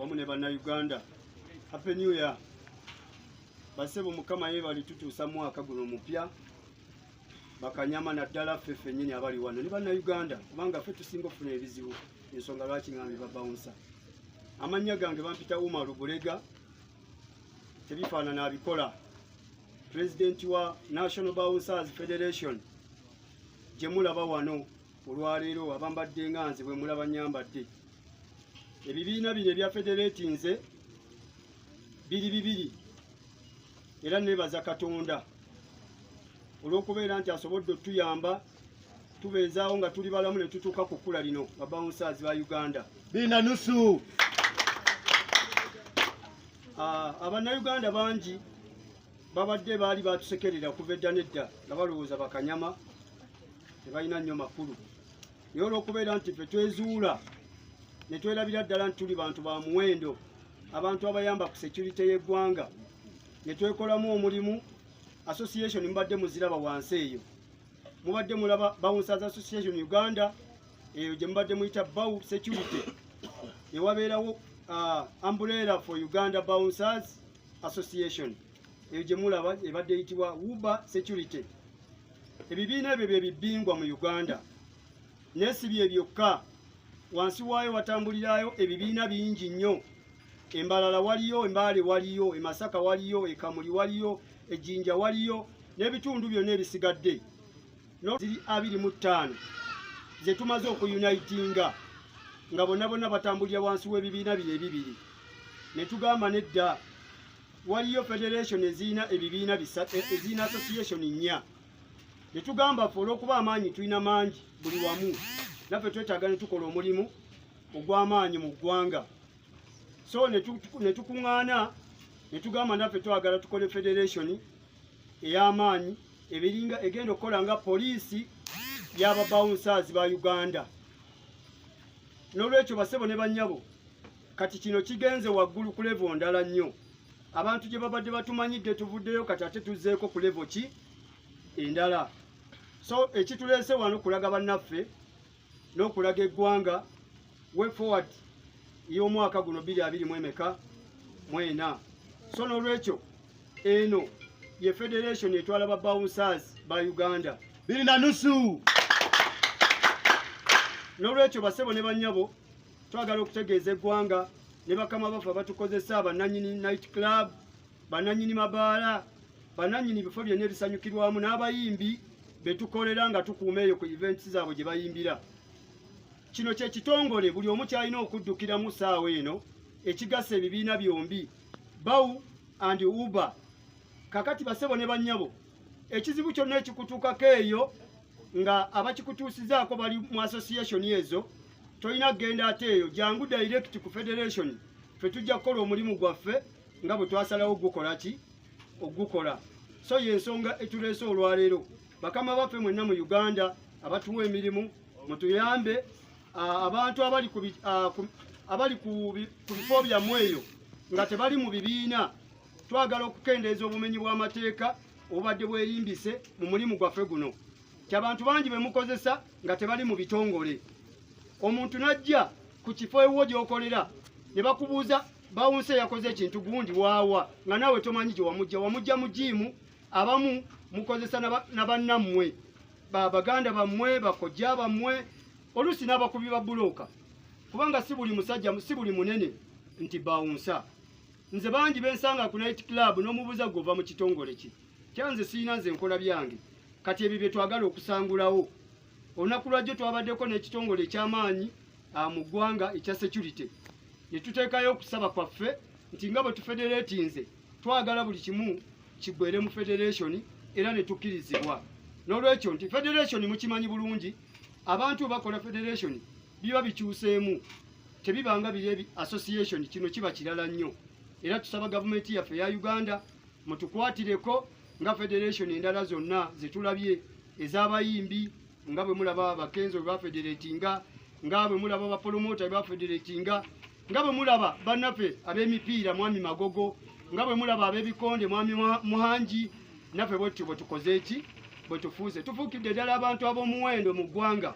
Wamu ne Bannayuganda, Happy New Year. Basebo, Mukama yeebali tutuusa mwaka guno mupya. Bakanyama, naddala ffe ffennyini abali wano ne Bannayuganda, kubanga ffe tusinga okufuna ebizibu. Ensonga lwaki ngambye ba bouncer, amannya gange bampita Umar Bulega, tebifaanana abikola, pulezidenti wa National Bouncers Federation gye mulaba wano olwaleero. Abambadde nga nze bwe mulaba nyambadde. Ebibiina bino ebya federatinze biri bibiri, era nebaza Katonda olw'okubeera nti asobodde otuyamba tubeezaawo nga tuli balamu ne tutuuka ku kkula lino, ba bouncers ba Uganda. 2.5. Abannayuganda bangi babadde baali batusekerera okuva edda nedda nga balowooza bakanyama tebalina nnyo makulu, naye olw'okubeera nti ffe twezuula ne twerabira ddala nti tuli bantu ba muwendo, abantu abayamba ku security y'eggwanga, ne twekolamu omulimu. Association mubadde muziraba wansi eyo, mubadde mulaba Bouncers Association Uganda, eyo gye mubadde muyita BAU Security, ewabeerawo Umbrella for Uganda Bouncers Association, eyo gye mulaba ebadde eyitibwa UBA Security. Ebibiina ebyo bye bibingwa mu Uganda, naye si bye byokka. Wansi waayo watambulirayo ebibiina bingi nnyo. Embalala waliyo, Embaale waliyo, Emasaka waliyo, Ekamuli waliyo, Ejjinja waliyo, n'ebitundu byonna ebisigadde. No ziri 25 ze tumaze okuyunitinga nga bonna bonna batambulira wansi w'ebibiina bino ebibiri. Ne tugamba nedda, waliyo federation ezirina ebibiina ezirina association nnya. Ne tugamba ffe olw'okuba amaanyi tulina mangi buli wamu, naffe twetaaga ne tukola omulimu ogw'amaanyi mu ggwanga. So ne tukuŋŋaana ne tugamba naffe twagala tukole federation ey'amaanyi ebiringa egenda okukola nga poliisi y'aba bouncers ba Uganda. N'olwekyo, basebo ne bannyabo, kati kino kigenze waggulu ku level ndala nnyo. Abantu gye babadde batumanyidde tuvuddeyo, kati ate tuzzeeko ku level ki endala. So ekituleese wano kulaga bannaffe n'okulaga eggwanga way forward y'omwaka guno 2024 emeka mwena. So n'olwekyo eno ye federation etwala ba bouncers ba Uganda. 2.5. N'olwekyo, basebo ne bannyabo, twagala okutegeeza eggwanga ne bakama baffe abatukozesa, bannannyini night club, bannannyini mabaala, bannannyini bifo byonna ebisanyukirwamu, n'abayimbi betukolera nga tukuuma eyo ku events zaabwe gye bayimbira. Kino kye kitongole buli omu kyalina okuddukiramu saawa eno ekigasa ebibiina byombi, BAU and UBA. Kakati, basebo ne bannyabo, ekizibu kyonna ekikutuukako eyo nga abakikutuusizaako bali mu association ezo, tolina kugenda ate eyo, jangu direct ku federation. Ffe tujja kukola omulimu gwaffe nga bwe twasalawo gukola ki ogukola. So yensonga etuleese olwaleero. Bakama baffe mwenna mu Uganda abatuwa emirimu, mutuyambe. Abantu abali ku bi- abali ku bifo byammwe eyo nga tebali mu bibiina, twagala okukendeeza obumenyi bw'amateeka obubadde bwerimbise mu mulimu gwaffe guno. Kyabantu bangi be mukozesa nga tebali mu bitongole. Omuntu n'ajja ku kifo ewo gy'okolera ne bakubuuza, "Bouncer yakoze ekintu gundi waawa?" nga naawe tomanyi gye wamujja. Wamujja mu gym. Abamu mukozesa na bannammwe, baganda bammwe, bakojja bammwe, oluusi n'abakubi ba bulooka, kubanga si buli musajja, si buli munene nti bouncer. Nze bangi bensanga ku night club, n'omubuuza, "Gova mu kitongole ki?" "Kyanze siina, nze nkola byange." Kati ebyo bye twagala okusangulawo. Olunaku lwajjo twabaddeko n'ekitongole eky'amaanyi mu ggwanga ekya security, ne tuteekayo okusaba kwaffe nti nga bwe tufederatinze, twagala buli kimu kiggwere mu federation, era ne tukkirizibwa. N'olwekyo nti federation mukimanyi bulungi, abantu bwe bakola federation biba bikyuseemu, tebibanga biri ebi association, kino kiba kirala nnyo. Era tusaba gavumenti yaffe eya Uganda mutukwatireko nga federation endala zonna zetulabye ez'abayimbi, nga bwe mulaba Bakenzo bwe bafederatinga, nga bwe mulaba ba promoter bwe bafederatinga, nga bwe mulaba bannaffe ab'emipiira, mwami Magogo, nga bwe mulaba ab'ebikonde, mwami Muhangi. Naffe bwetutyo bwe tukoze eki, bwe tufuuse, tufuukidde ddala abantu ab'omuwendo mu ggwanga,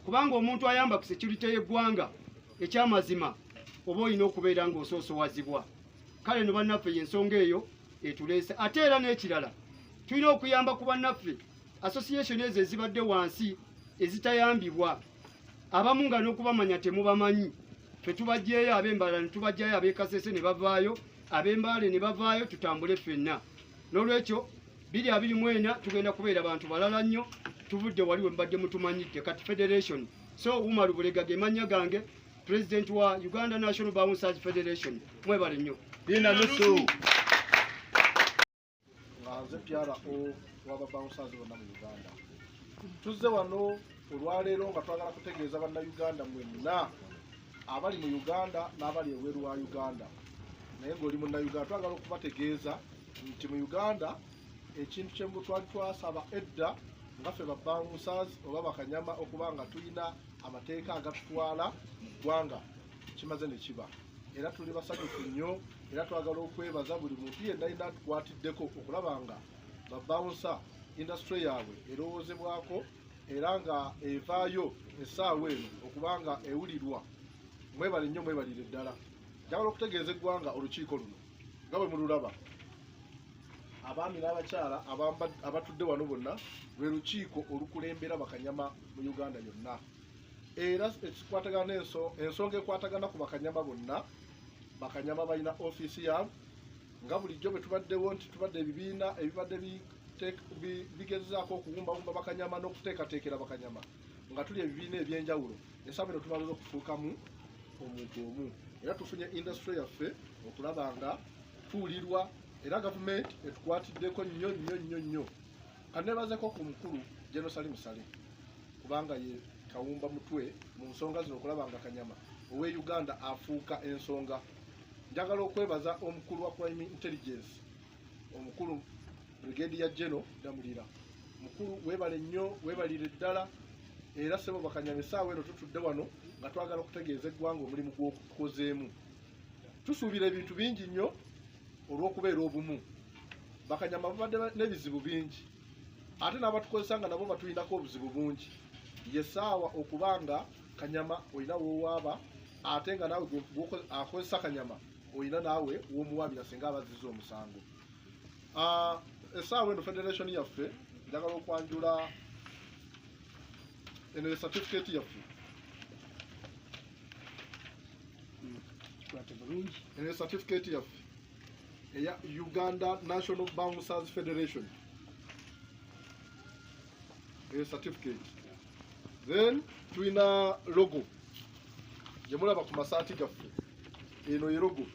kubanga omuntu ayamba ku security y'eggwanga ekyamazima. oba olina okubeera ng'osoosowazibwa. Kale no bannaffe y'ensonga eyo etuleese. Ate era n'ekirala, tulina okuyamba ku bannaffe association ezo ezibadde wansi ezitayambibwa, abamu nga n'okubamanya temubamanyi. Ffe tubajjeeyo ab'Embalala ne tubajjayo ab'e Kasese ne bavaayo, ab'Embaale ne bavaayo, tutambule ffenna. N'olwekyo 2024 tugenda kubeera bantu balala nnyo, tuvudde wali we mbadde mutumanyidde kati federation. So Umar Bulega ge mannya gange, president wa Uganda National Bouncers Federation. Mwebale nnyo. 2.5. Nga nze PRO w'aba bouncers bonna mu Uganda. Tuzze wano olwaleero nga twagala kutegeeza bannayuganda mwenna abali mu Uganda n'abali ebweru wa Uganda, naye ng'oli munnayuganda, twagala okubategeeza nti mu Uganda ekintu kye twali twasaba edda nga ffe ba bouncers oba bakanyama okuba nga tulina amateeka agatutwala mu ggwanga kimaze ne kiba, era tuli basanyufu nnyo, era twagala okwebaza buli muntu yenna yenna atukwatiddeko okulaba nga ba bouncer industry yaabwe erowoozebwako era nga evaayo essaawa eno okuba nga ewulirwa. Mwebale nnyo, mwebalire ddala. Njagala okutegeeza eggwanga olukiiko luno nga bwe mululaba, abaami n'abakyala abatudde wano bonna, lwe lukiiko olukulembera bakanyama mu Uganda yonna, era ekikwatagana ensonga ekwatagana ku bakanyama bonna. Bakanyama balina ofiisi yaabwe nga bulijjo bwe tubaddewo nti tubadde ebibiina ebibadde bigezaako okuwumbawumba bakanyama n'okuteekateekera bakanyama nga tuli ebibiina ebyenjawulo. Essaawa eno tumaze okufuukamu omuntu omu, era tufunye industry yaffe okulaba nga tuwulirwa, era gavumenti etukwatiddeko nnyo nnyo nnyo nnyo. Kaneebazeko ku mukulu General Salim Saleh, kubanga ye kawumba mutwe mu nsonga zino okulaba nga kanyama owe Uganda afuuka ensonga. Njagala okwebaza omukulu wa Crime Intelligence, omukulu Brigadier General Damulira. Mukulu weebale nnyo, weebalire ddala. Era ssebo bakanyama, essaawa eno tutudde wano nga twagala okutegeeza eggwanga omulimu gw'okukozeemu. Tusuubira ebintu bingi nnyo olw'okubeera obumu. Bakanyama babadde n'ebizibu bingi, ate n'abatukozesa nga nabo batulinako obuzibu bungi. Ye ssaawa okubanga kanyama olina w'owaaba, ate nga naawe akozesa kanyama olina naawe w'omuwaabira singa abazizza omusango. Essaawa eno federation yaffe njagala okwanjula eno ye certificate yaffe. Eno ye certificate yaffe eya Uganda National Bouncers Federation, eyo certificate. Then tulina logo gye mulaba ku masaati gaffe, eno ye logo.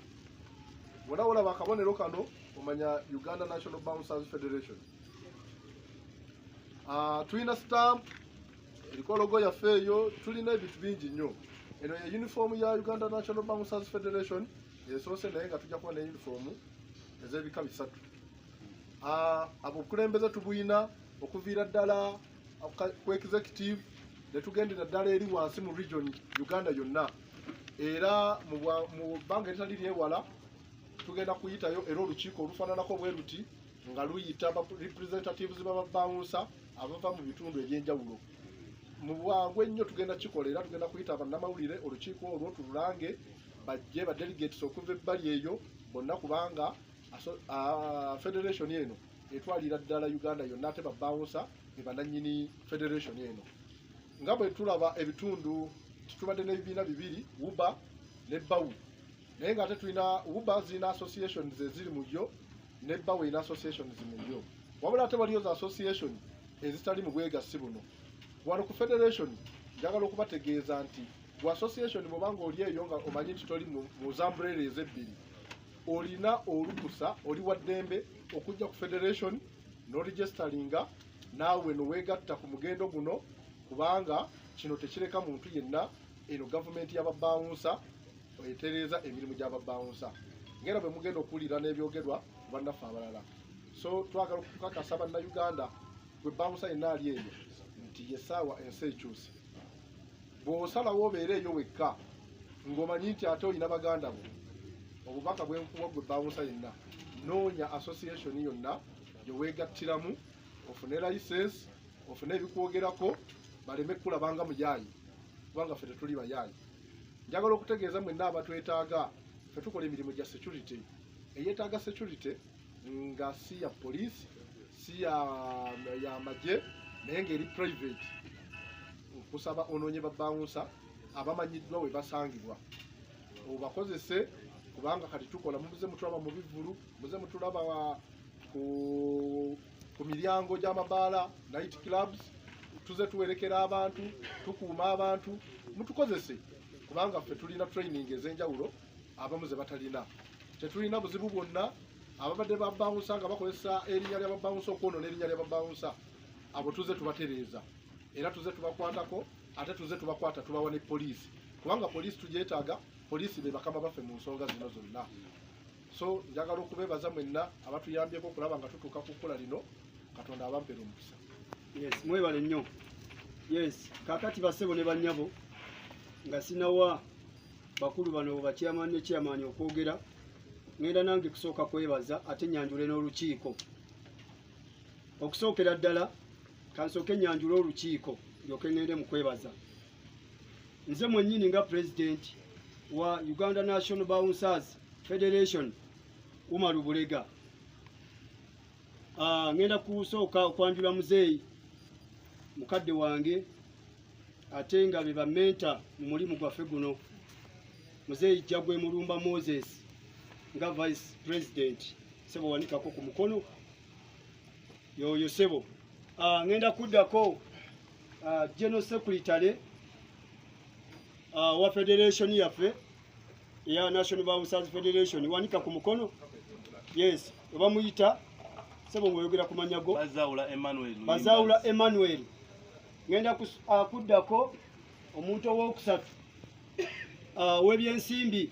Wona olaba akabonero kano omanya Uganda National Bouncers Federation. Tulina stamp eriko logo yaffe eyo, tulina ebintu bingi nnyo. Eno ye uniform ya Uganda National Bouncers Federation esoose, naye nga tujja kuba ne uniform ez'ebika bisatu. Abukulembeze tubuyina okuviira ddala ku executive ne tugendera ddala eri wansi mu region Uganda yonna, era mu bbanga eritali lyewala tugenda kuyitayo era olukiiko olufaananako bwe luti nga luyita representatives b'aba bouncer abava mu bitundu ebyenjawulo. Mu bwangu ennyo tugenda kikola, era tugenda kuyita bannamawulire olukiiko olwo tululange, bajje ba delegates okuva ebbali eyo bonna, kubanga federation eno etwalira ddala Uganda yonna, ate ba bouncer be bannannyini federation eno. Nga bwe tulaba ebitundu, tubadde n'ebibiina bibiri, UBA ne BAU, naye ng'ate tulina UBA zirina associations eziri mu yo ne BAU erina associations mu yo, wabula ate waliyo za association ezitali mu bwegassi buno. Wano ku federation njagala okubategeeza nti gwe association bw'oba ng'oli eyo nga omanyi nti toli mu zambrella ezebbiri, olina olukusa, oli wa ddembe okujja ku federation n'oregisteringa naawe noweegatta ku mugendo guno, kubanga kino tekireka muntu yenna. Eno gavumenti y'ababawunsa etereeza emirimu gy'ababawunsa ngera bwe mugenda okuwulira n'ebyogerwa ku bannaffe abalala. So twagala okukakasa bannayuganda gwe bawunsa yenna ali eyo nti ye ssaawa ensi ekyuse. Bw'osalawo obeere eyo wekka ng'omanyi nti ate olina baganda bo, obubaka bwe nkuwa gwe bawunsa yenna, noonya association yonna gye weegattiramu, ofune license, ofune ebikwogerako, baleme kulabanga muyaayi, kubanga ffe tetuli bayaayi. Njagala okutegeeza mwenna abatwetaaga, ffe tukola emirimu gya security. Eyeetaaga security nga si ya poliisi, si ya magye, naye ng'eri private, nkusaba onoonye babawunsa abamanyiddwa we basangibwa obakozese, kubanga kati tukola. Muze mutulaba mu bivvulu, muze mutulaba ku miryango gy'amabaala, night clubs, tuze tuwerekera abantu, tukuuma abantu. Mutukozese kubanga ffe tulina training ez'enjawulo abamu ze batalina. Tetulina buzibu bwonna. Ababadde babawunsa nga bakozesa erinnya ly'ababawunsa okwonoona erinnya ly'ababawunsa, abo tuze tubatereeza era tuze tubakwatako, ate tuze tubakwata tubawa ne poliisi, kubanga poliisi tugyetaaga. Poliisi be bakama baffe mu nsonga zino zonna. So njagala okubeebaza mwenna abatuyambyeko okulaba nga tutuuka ku kkula lino. Katonda abampera omukisa. Yes, mwebale nnyo. Yes, kaakati bassebo ne bannyabo, nga sinawa bakulu bano bachairman ne chairman okwogera, ngenda nange kusooka kwebaza ate nyanjule n'olukiiko. Okusookera ddala kansooke nyanjule olukiiko, ndyoke ngende mu kwebaza. Nze mwennyini nga president wa Uganda National Bouncers Federation, Umaru Bulega. Ngenda kusooka okwanjula muzeeyi mukadde wange, ate nga be bamenta mu mulimu gwaffe guno, muzeeyi Jjagwe Mulumba Moses nga vice president. Sebo, wanikako ku mukono yoyo sebo. Ngenda kuddako general secretary wa federation yaffe eya National Bouncers Federation, wanika ku mukono. Yes, bamuyita sebo, ng'oyogera ku mannya go. Bazawula Emmanuel. Bazawula Emmanuel. Ngenda kuddako omuntu owokusatu w'ebyensimbi,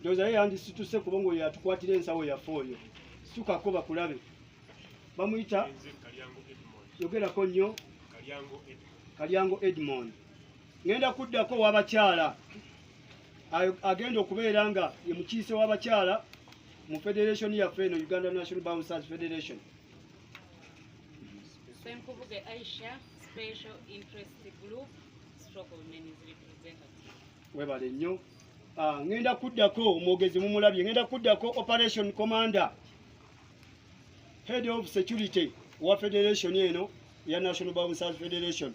ndowooza ye yandisituse kubanga oyo yatukwatira ensawo yaffe. Oyo situkako bakulabe. Bamuyita, yogerako nnyo. Kalyango Edmond. Ngenda kuddako w'abakyala, agenda okubeera nga ye mukiise w'abakyala mu federation yaffe eno, Uganda National Bouncers Federation. Senkubuge Aisha, Special Interest Group, Stroke Women's Representative. Webale nnyo. Ngenda kuddako omwogezi mumulabye. Ngenda kuddako operation commander, head of security wa federation eno ya National Bouncers Federation.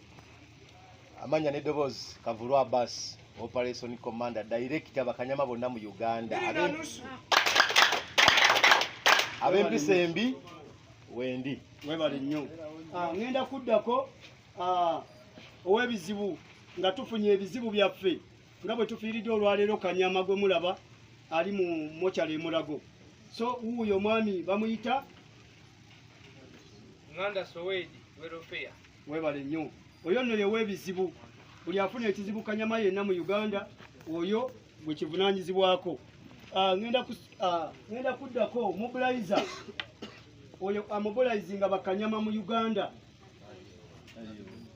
Amanya n'eddoboozi, Kavulu Abbas, operation commander, director bakanyama bonna mu Uganda. Ab'empisa embi wendi. Webale nnyo. Ngenda kuddako ow'ebizibu, nga tufunye ebizibu byaffe nga bwe tufiiriddwa olwaleero kanyama gwe mulaba ali mu mokyala emulago. So wuuyo omwami bamuyita Nganda Sowedi, welfare. Webale nnyo. Oyo nno yeweebizibu, buli afuna ekizibu kanyama yenna mu Uganda, oyo gwe kivunaanyizibwako. Ngenda kuddako mobilizer, oyo amobilizinga bakanyama mu Uganda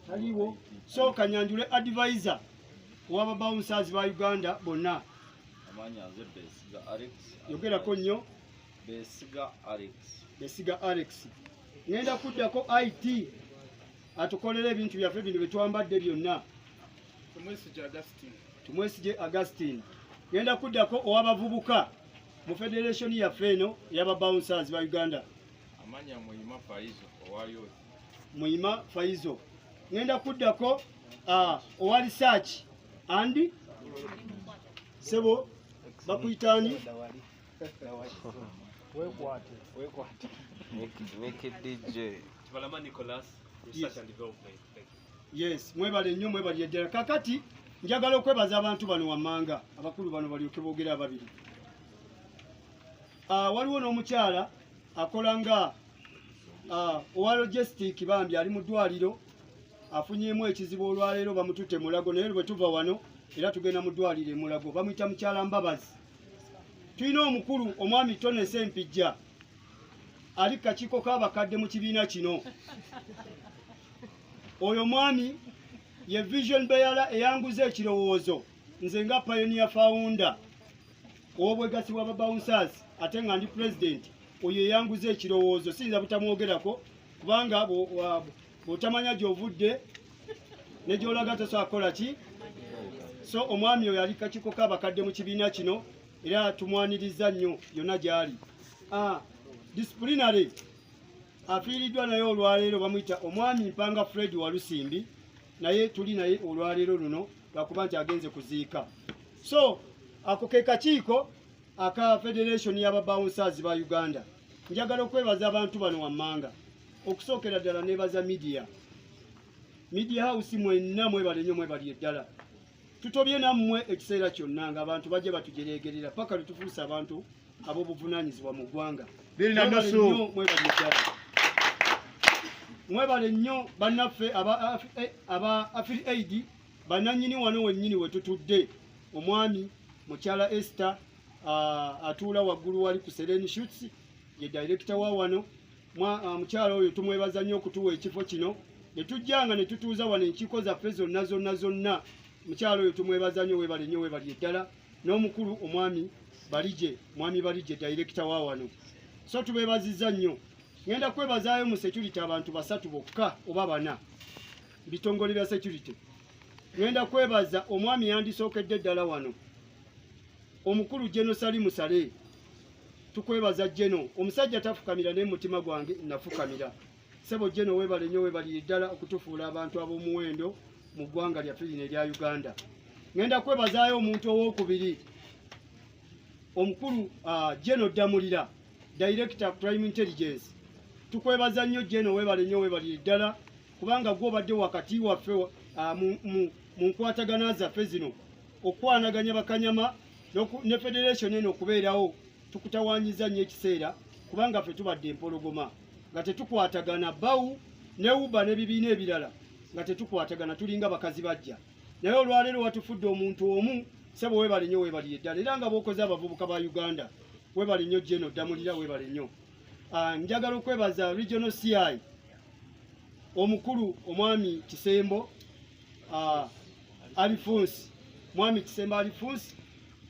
taliwo, so kanyanjule advisor owaba bouncers ba Uganda bonna. Amanya nze Besiga Alex. Yogerako nnyo. Besiga Alex. Besiga Alex. Ngenda kuddako IT atukolera ebintu byaffe bino byetwambadde byonna. Tumwesige Augustine. Tumwesige Augustine. Ngenda kuddako ow'abavubuka mu federation yaffe eno ey'aba bouncers ba Uganda. Amanya Muyima Faizo, owa youth. Muyima Faizo. Ngenda kuddako owa research and sebo bakuyitaani? Nicky DJ. Kibalama Nicholas, Research and Development. Thank you. Yes, mwebale nnyo, mwebalire ddala. Kakati njagala okwebaza abantu bano wammanga, abakulu bano balyoke boogere ababiri. Waliwo n'omukyala akola nga owa logistic, bambi ali mu ddwaliro, afunyeemu ekizibu olwaleero, bamututte Mulago, naye bwe tuva wano era tugenda mu ddwaliro e Mulago. Bamuyita mukyala Mbabazi. Tulina omukulu omwami Tone Sempijja, ali ku kakiiko k'abakadde mu kibiina kino. Oyo mwami ye vision bearer eyanguza ekirowoozo nze nga pioneer founder ow'obwegassi bw'aba bouncers, ate nga ndi president. Oyo eyanguza ekirowoozo siyinza butamwogerako, kubanga bw'otamanya gy'ovudde ne gy'olaga tosobola kukola ki. So omwami oyo ali kakiiko k'abakadde mu kibiina kino era tumwaniriza nnyo yonna gy'ali. Disciplinary afiiriddwa naye olwaleero bamuyita omwami Mpanga Fred Walusimbi, naye tuli naye olwaleero luno lwakuba nti agenze kuziika. So ako ke kakiiko aka Federation y'ababouncers ba Uganda. Njagala okwebaza abantu bano wammanga. Okusookera ddala neebaza media. Media house mwenna mwebale nnyo, mwebali ddala. Tutobye nammwe ekiseera kyonna ng'abantu bajje batujereegerera paka lwe tufuuse abantu ab'obuvunaanyizibwa mu ggwanga. 2.5. Mwebale ddala. Mwebale nnyo bannaffe aba Afri Aid, bannannyini wano wennyini we tutudde. Omwami mukyala Esther atuula waggulu wali ku Sereni Shoots, ye director wa wano. Mukyala oyo tumwebaza nnyo okutuwa ekifo kino ne tujjanga ne tutuuza wano enkiiko zaffe zonna zonna zonna. Mukyala oyo tumwebaza nnyo, weebale nnyo, weebali ddala. N'omukulu omwami Balije, mwami Balije director wa wano. So tubeebazizza nnyo. Ngenda kwebazaayo mu security abantu 3 bokka oba 4 bitongole bya security. Ngenda kwebaza omwami yandisookedde ddala wano, omukulu Geno Salimu Saleh. Tukwebaza Geno, omusajja tafukamira ne mutima gwange nafukamira. Ssebo Geno weebale nnyo, weebalire ddala okutufuula abantu ab'omuwendo mu ggwanga lyaffe lino erya Uganda. Ngenda kwebazaayo omuntu owookubiri, omukulu Geno Ddamulira, Director Crime Intelligence. Tukwebaza nnyo Geno, weebale nnyo, weebalire ddala, kubanga gwe obadde wakati waffe mu nkwatagana zaffe zino okwanaganya bakanyama ne federation eno okubeerawo. Tukutawaanyiza nnyo ekiseera kubanga ffe tubadde empologoma nga tetukwatagana, bawu ne uba n'ebibiina ebirala nga tetukwatagana, tulinga bakazi bajja. Naye olwaleero watufudde omuntu omu. Ssebo weebale nnyo, weebalire ddala, era nga bw'okoze abavubuka ba Uganda. Weebale nnyo Geno Ddamulira, weebale nnyo. Njagala okwebaza Regional CI omukulu omwami Kisembo Alphonse, mwami Kisembo Alphonse.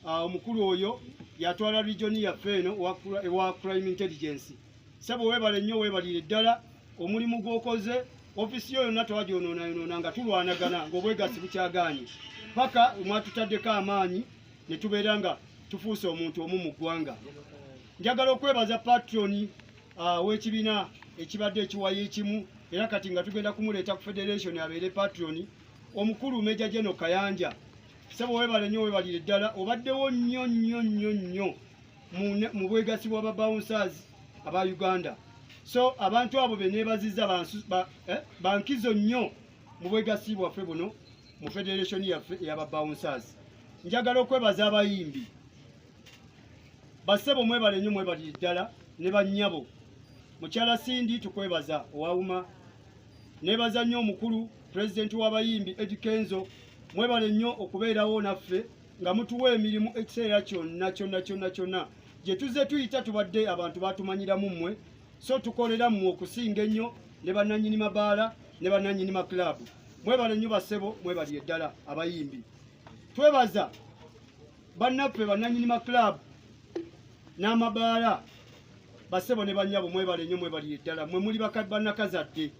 Omukulu oyo yatwala region yaffe eno ewa Crime Intelligence. Ssebo weebale nnyo, weebalire ddala omulimu gw'okoze. Ofiisi yo yonna twagyonoona nga tulwanagana ng'obwegassi bukyagaanye, paka mwatutaddeko amaanyi ne tubeera nga tufuuse omuntu omu mu ggwanga. Njagala okwebaza patron w'ekibiina ekibadde ekiwayi ekimu, era kati nga tugenda kumuleeta ku federation abeere patron, omukulu Major General Kayanja. Ssebo weebale nnyo, weebalire ddala, obaddewo nnyo nnyo nnyo nnyo mu bwegassi bw'ababouncers aba Uganda. So abantu abo be neebaziza bankizo nnyo mu bwegassi bwaffe buno mu federation yaffe ey'ababouncers. Njagala okwebaza abayimbi. Bassebo mwebale nnyo, mwebalire ddala, ne bannyabo. Mukyala Cindy tukwebaza owawuma. Neebaza nnyo omukulu pulezidenti w'abayimbi Eddy Kenzo. Mwebale nnyo okubeerawo naffe nga mutuwa emirimu ekiseera kyonna kyonna kyonna kyonna gye tuzze tuyita. Tubadde abantu batumanyiramu mmwe, so tukolera mmwe okusinga ennyo ne bannannyini mabaala ne bannannyini makilaabu. Mwebale nnyo bassebo, mwebalire ddala abayimbi. Twebaza bannaffe bannannyini makilaabu n'amabaala. Bassebo ne bannyabo mwebale nnyo, mwebalire ddala, mmwe muli bannakazadde.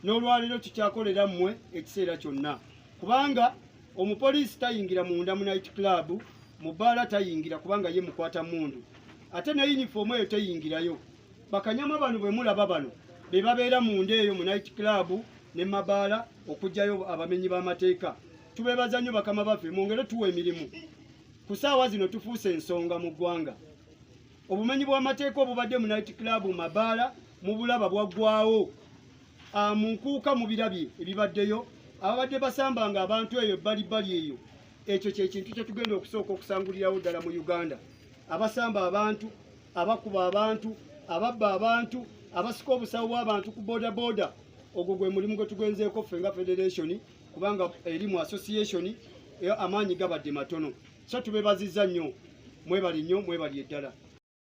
N'olwaleero tukyakolera mmwe ekiseera kyonna, kubanga omupoliisi tayingira munda mu night club, mu bbaala tayingira kubanga ye mukwata mundu, ate ne yunifoomu eyo teyingirayo. Bakanyama bano bwe mulaba bano be babeera munda eyo mu night club ne mabaala okuggyayo abamenyi b'amateeka. Tubeebaza nnyo bakama baffe, mwongere tuwa emirimu. Ku ssaawa zino tufuuse ensonga mu ggwanga. Obumenyi bw'amateeka obubadde mu night club, mu mabaala mubulaba bwaggwawo. Mu nkuuka mubirabye ebibaddeyo, ababadde basambanga abantu eyo ebbalibbali eyo. Ekyo kye kintu kye tugenda okusooka okusangulirawo ddala mu Uganda. Abasamba abantu, abakuba abantu, ababba abantu, abasika obusawo bw'abantu ku boda boda, ogwo gwe mulimu gwe tugenzeeko ffe nga federation, kubanga eri mu association amaanyi gabadde matono. So tubeebazizza nnyo, mwebali nnyo, mwebali eddala.